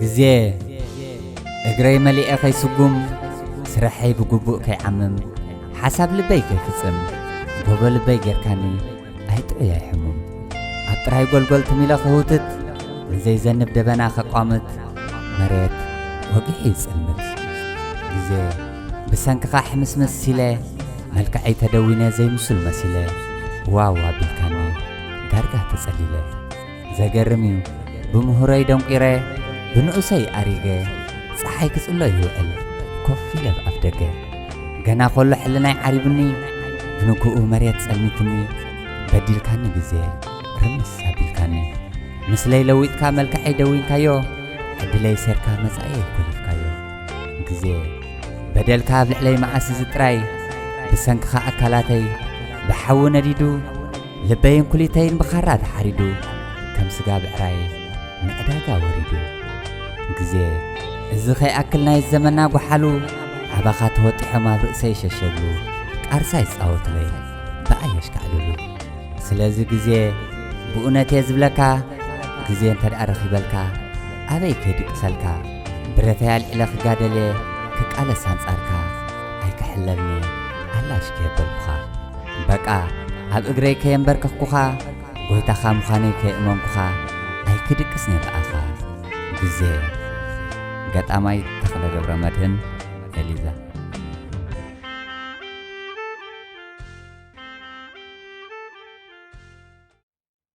ግዜ እግረይ መሊኤ ከይስጉም፣ ስርሐይ ብግቡእ ከይዓምም፣ ሓሳብ ልበይ ከይፍጽም፣ ጎቦ ልበይ ጌርካኒ፣ ኣይጥዑይ ኣይሕሙም። ኣብ ጥራይ ጎልጎል ትሚለ ክህውትት፣ ንዘይዘንብ ደበና ከቋምት፣ መሬት ወጊሑ ይጽልምት። ግዜ ብሰንክኻ ሕምስምስ ኢለ፣ መልክዐይ ተደዊነ ዘይምሱል መሲለ፣ ዋው ኣቢልካኒ፣ ዳርጋ ተጸሊለ። ዘገርም እዩ፣ ብምህሮይ ደንቂረ፣ ብንኡሰይ ኣሪገ፣ ጸሓይ ክጽሎ ይውዕል፣ ኮፍ ኢለ ኣብ ኣፍደገ። ገና ከሎ ሕልናይ ዓሪቡኒ፣ ብንግኡ መሬት ጸልሚትኒ፣ በዲልካኒ ግዜ፣ ርምስ ኣቢልካኒ። ምስለይ ለዊጥካ መልክዐይ ደዊንካዮ፣ ዕድለይ ሴርካ መጻኢየይ ኮሊፍካዮ። ግዜ በደልካ ኣብ ልዕለይ መዓስ እዚ ጥራይ፣ ብሰንክኻ ኣካላተይ ብሓዊ ነዲዱ፣ ልበይን ኩሊተይን ብኻራ ተሓሪዱ፣ ከም ስጋ ብዕራይ ንዕዳጋ ወሪዱ። ግዜ እዚ ከይኣክል ናይ ዘመና ጓሓሉ፣ ኣባኻ ተወጢሖም ኣብ ርእሰይ ሸሸብሉ፣ ቃርሳ ይጻወቱለይ ብኣይ የሽካዕልሉ። ስለዚ ግዜ ብእውነት'የ ዝብለካ፣ ግዜ እንተ ደኣ ረኺበልካ፣ ኣበይ ከይድቅሰልካ፣ ብረተይ ኣልዒለ ክጋደል'የ ክቃለስ ኣንጻርካ፣ ኣይክሕለልን'የ ኣላሽ ከየበልኩኻ። በቃ ኣብ እግረይ ከየንበርከኽኩኻ፣ ጎይታኻ ምዃነይ ከየእመንኩኻ፣ ኣይክድቅስን'የ ብኣኻ። ግዜ። ገጣማይ ተኽለ ገብረመድህን፣ ኤሊዛ።